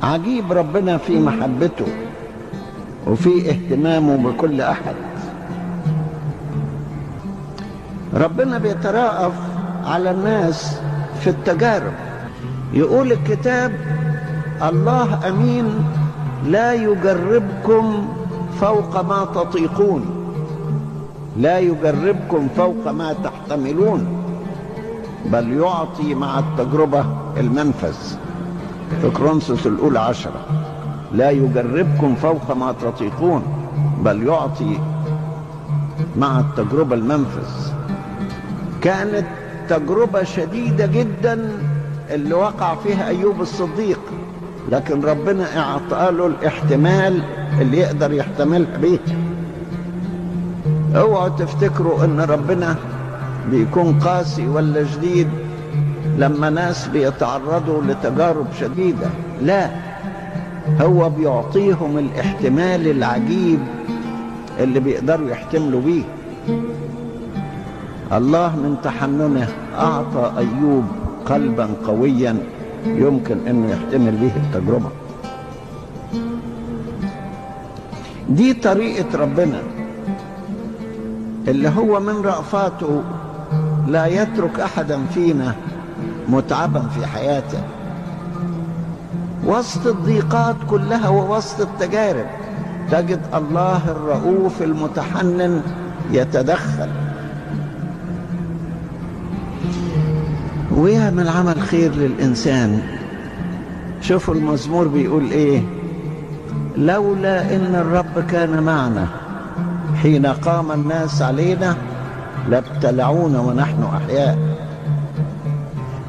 عجيب ربنا في محبته وفي اهتمامه بكل أحد. ربنا بيتراءف على الناس في التجارب. يقول الكتاب: الله أمين لا يجربكم فوق ما تطيقون، لا يجربكم فوق ما تحتملون، بل يعطي مع التجربة المنفذ. في كورنثوس الأولى 10: لا يجربكم فوق ما تطيقون بل يعطي مع التجربة المنفذ. كانت تجربة شديدة جدا اللي وقع فيها أيوب الصديق، لكن ربنا اعطى له الاحتمال اللي يقدر يحتملها بيه. اوعوا تفتكروا ان ربنا بيكون قاسي ولا شديد لما ناس بيتعرضوا لتجارب شديدة، لا، هو بيعطيهم الاحتمال العجيب اللي بيقدروا يحتملوا بيه. الله من تحننه أعطى أيوب قلبا قويا يمكن أنه يحتمل به التجربة. دي طريقة ربنا اللي هو من رأفاته لا يترك أحدا فينا متعبا في حياته. وسط الضيقات كلها ووسط التجارب تجد الله الرؤوف المتحنن يتدخل ويعمل عمل خير للإنسان. شوفوا المزمور بيقول إيه: لولا إن الرب كان معنا حين قام الناس علينا لابتلعونا ونحن أحياء.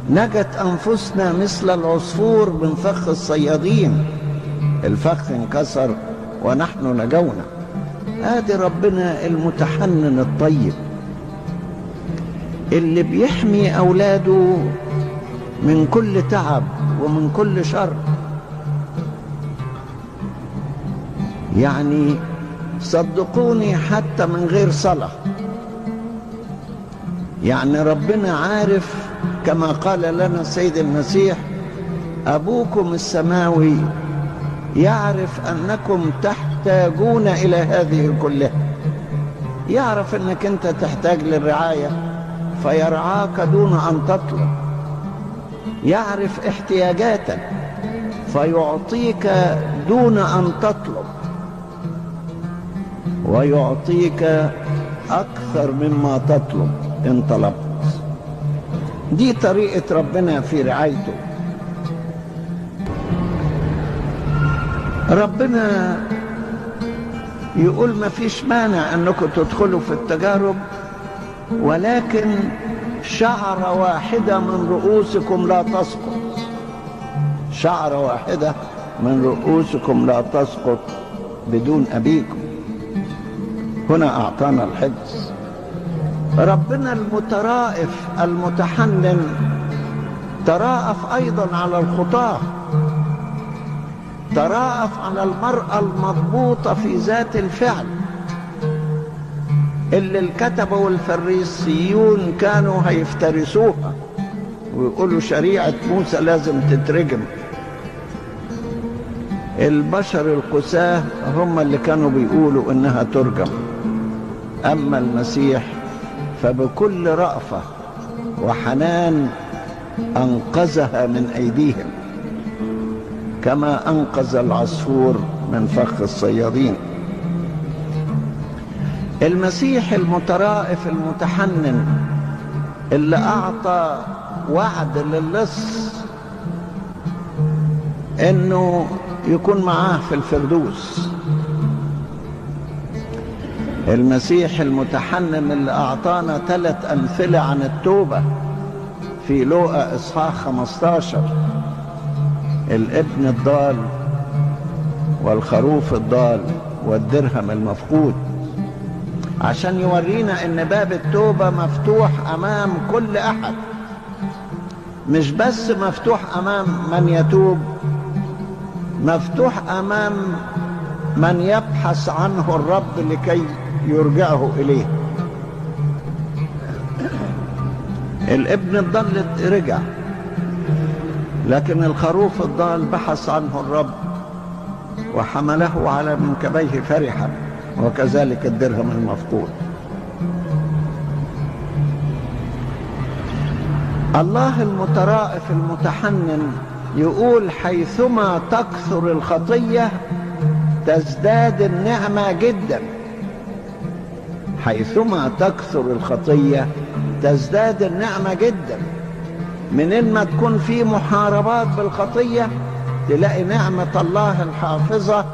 نجت أنفسنا مثل العصفور من فخ الصيادين، الفخ انكسر ونحن نجونا. آدي ربنا المتحنن الطيب اللي بيحمي أولاده من كل تعب ومن كل شر. يعني صدقوني حتى من غير صلاة، يعني ربنا عارف، كما قال لنا السيد المسيح: أبوكم السماوي يعرف أنكم تحتاجون إلى هذه كلها. يعرف أنك أنت تحتاج للرعاية فيرعاك دون أن تطلب، يعرف احتياجاتك فيعطيك دون أن تطلب، ويعطيك أكثر مما تطلب إن طلبت. دي طريقة ربنا في رعايته. ربنا يقول ما فيش مانع أنكم تدخلوا في التجارب، ولكن شعرة واحدة من رؤوسكم لا تسقط، شعرة واحدة من رؤوسكم لا تسقط بدون أبيكم. هنا أعطانا الحفظ. ربنا المترائف المتحنن تراءف أيضا على الخطاة، تراءف على المرأة المضبوطة في ذات الفعل اللي الكتبة والفريسيون كانوا هيفترسوها ويقولوا شريعة موسى لازم تترجم. البشر القساة هم اللي كانوا بيقولوا إنها ترجم، أما المسيح فبكل رأفة وحنان أنقذها من أيديهم، كما أنقذ العصفور من فخ الصيادين. المسيح المترائف المتحنن اللي أعطى وعد للص إنه يكون معاه في الفردوس. المسيح المتحنن اللي أعطانا 3 أمثلة عن التوبة في لوقا إصحاح 15: الابن الضال والخروف الضال والدرهم المفقود، عشان يورينا ان باب التوبة مفتوح امام كل احد، مش بس مفتوح امام من يتوب، مفتوح امام من يبحث عنه الرب لكي يرجعه اليه. الابن الضال رجع، لكن الخروف الضال بحث عنه الرب وحمله على منكبيه فرحا، وكذلك الدرهم المفقود. الله المترائف المتحنن يقول حيثما تكثر الخطية تزداد النعمة جدا. حيثما تكثر الخطية تزداد النعمة جدا. منين ما تكون في محاربات بالخطية تلاقي نعمة الله الحافظة،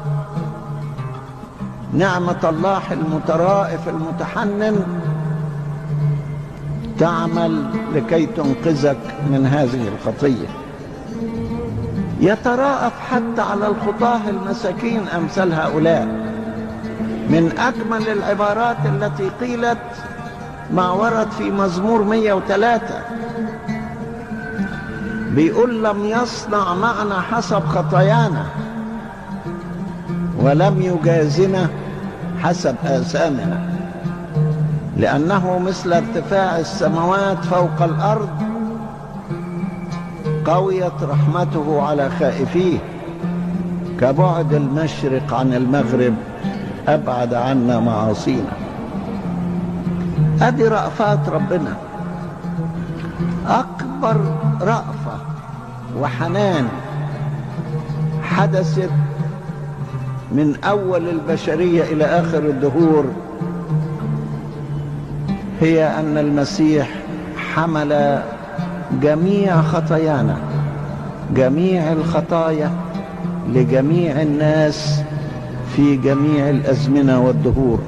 نعمة الله المترائف المتحنن تعمل لكي تنقذك من هذه الخطية. يتراءف حتى على الخطاة المساكين أمثال هؤلاء. من أجمل العبارات التي قيلت ما ورد في مزمور 103، بيقول لم يصنع معنا حسب خطايانا ولم يجازنا حسب آثامنا، لأنه مثل ارتفاع السماوات فوق الأرض قويت رحمته على خائفيه، كبعد المشرق عن المغرب أبعد عنا معاصينا. أدي رأفات ربنا، أكبر رأفة وحنان حدثت من أول البشرية إلى آخر الدهور هي أن المسيح حمل جميع خطايانا، جميع الخطايا لجميع الناس في جميع الأزمنة والدهور،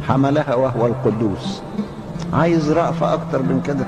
حملها وهو القدوس. عايز رأفة أكتر من كده؟